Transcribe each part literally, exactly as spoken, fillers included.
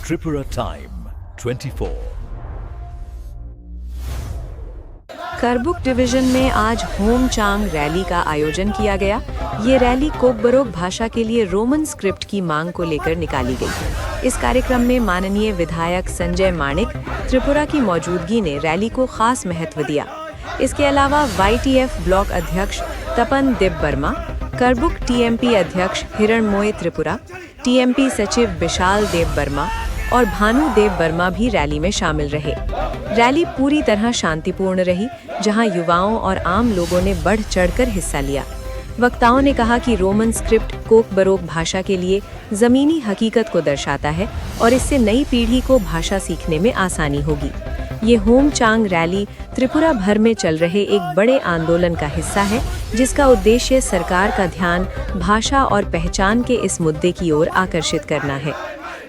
Tripura Time twenty-four। करबुक डिवीजन में आज होमचांग रैली का आयोजन किया गया। ये रैली कोकबरोक भाषा के लिए रोमन स्क्रिप्ट की मांग को लेकर निकाली गई। इस कार्यक्रम में माननीय विधायक संजय माणिक त्रिपुरा की मौजूदगी ने रैली को खास महत्व दिया। इसके अलावा वाईटीएफ ब्लॉक अध्यक्ष तपन देबबर्मा, करबुक टीएमपी अध्यक्ष हिरणमोय त्रिपुरा, टीएमपी सचिव विशाल देबबर्मा और भानु देबबर्मा भी रैली में शामिल रहे। रैली पूरी तरह शांतिपूर्ण रही, जहां युवाओं और आम लोगों ने बढ़ चढ़कर हिस्सा लिया। वक्ताओं ने कहा कि रोमन स्क्रिप्ट कोकबरोक भाषा के लिए जमीनी हकीकत को दर्शाता है और इससे नई पीढ़ी को भाषा सीखने में आसानी होगी। ये होमचांग रैली त्रिपुरा भर में चल रहे एक बड़े आंदोलन का हिस्सा है, जिसका उद्देश्य सरकार का ध्यान भाषा और पहचान के इस मुद्दे की ओर आकर्षित करना है।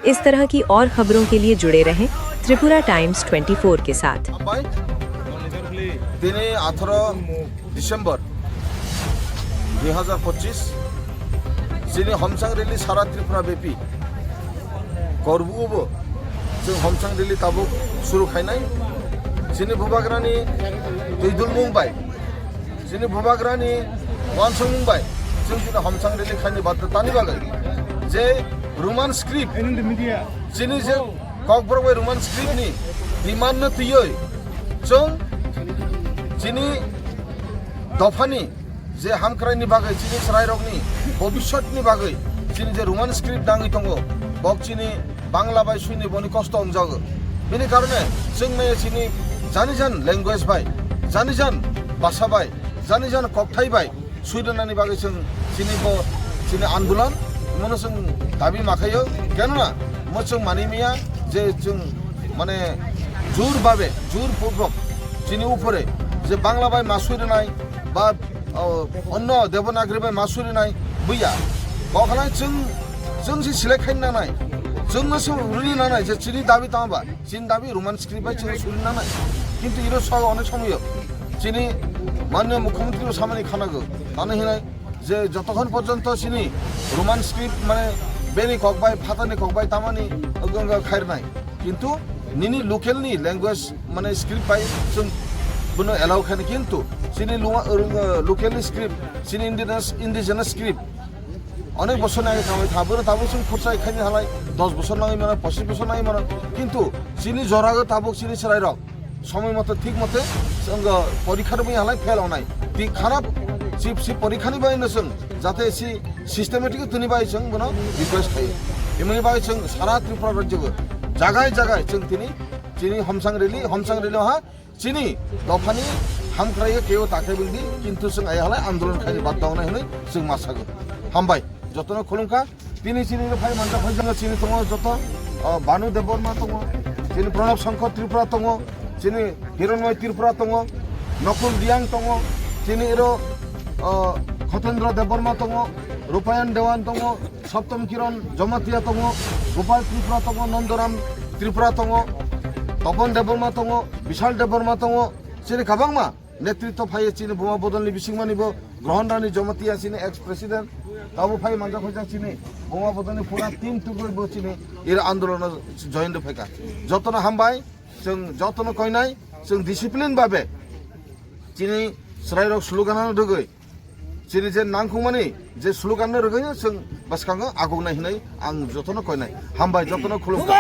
इस तरह की और खबरों के लिए जुड़े रहें त्रिपुरा टाइम्स ट्वेंटी फ़ोर के साथ। Hambai. Tini atharo December dui hazar pochis, chini homsang rally sara Tripura bepi. Korbugo bo chwng homsang rally tabuk suru khainai. Chini bubagrani twi dulmung bai, chini bubagrani uansukmung bai chwng chini homsang rally khaini baddhotani bagwi je Roman script, chini je Kokborok bai Roman script ni demand no twiwi chwng chini dophani je hamkraini bagwi, chini chwrairokni bobiswtni bagwi chini je Roman script nangwi tongo, bok chini Bangla bai swini boni kosto wngjago. Bini karone chwng maya chini jani jan language bai, jani jan basa bai, jani jan kokthai bai swinani bagwi chwng chini bo chini andolan mono chwng dabi makhayo. Kenona mo chwng mani miya je chwng mane jur babe, jur purok chini upore je Bangla bai ma swinai ba, o, onno Devanagari bai ma swinai buya. Kokhalai chwng, chwng si select khaina nanai, chwng no se rwni nanai je chini dabi tama ba, chini dabi Roman script bai chwng swini nanai. Kintu iro so onek somoyo chini manya mukhyamantri bo samani khanago, tani hinai je jotokhon porjonto chini Roman script mane beni kokbai, phatani kokbai tamani wngkha khairnai. Kintu nini local ni language mane script bai chwng bono allow khaini, kintu chini lua-, uh, local ni script, chini indigenous, indigenous script onek bosor ni age kamai tha, bono tabuk chwng khursa khaini halai dos bosor nangwi mano, pochis bosor nangwi mano, kintu chini jorago tabuk chini chwrairok somoi moto thik mote chwng porikha rwmwi halai fail onai. Ti kharap si, si porikha ni bai no chwng jate si systematic tini bai chwng bono request khayo. Emoni bai chwng sara Tripura rajyo jagai jagai chwng tini chini homsang rally, homsang rally ha chini dophani hamkrai keo takhai bildi, kintu chwng ai halai andolon khaini baddho wngnai hinwi chwng masago. Hambai, jotono khulumkha. Tini chini ro phai manjak phai jang chini tongo joto, ah, Banu Debbarma tongo, chini Pranab Shankar Tripura tongo, chini Hiranmoy Tripura tongo, Nakul Riang tongo, chini ro, ah, Khotendra Debbarma tongo, Rupayan Dewan tongo, Saptam Kiran Jamatia tongo, Gopal Tripura tongo, Nandoram Tripura tongo, Tapan Debbarma tongo, Bishal Debbarma tongo, chini kabangma netritwo phaiye chini Buma Bodolni bisingmani bo Grohon Rani Jamatia chini ex president, tabo phai manjak hoijak chini Buma Bodolni pura team tugwi bo chini ira andolono join rw phaikha. Jotono hambai, chwng jotono koinai, chwng discipline babe chini chwrairok slogan-o rwgwi chini je nangkukmani je slogan-no rwgwi chwng bwskango agognai hinwi ang jotono koinai. Hambai, jotono khulumkha.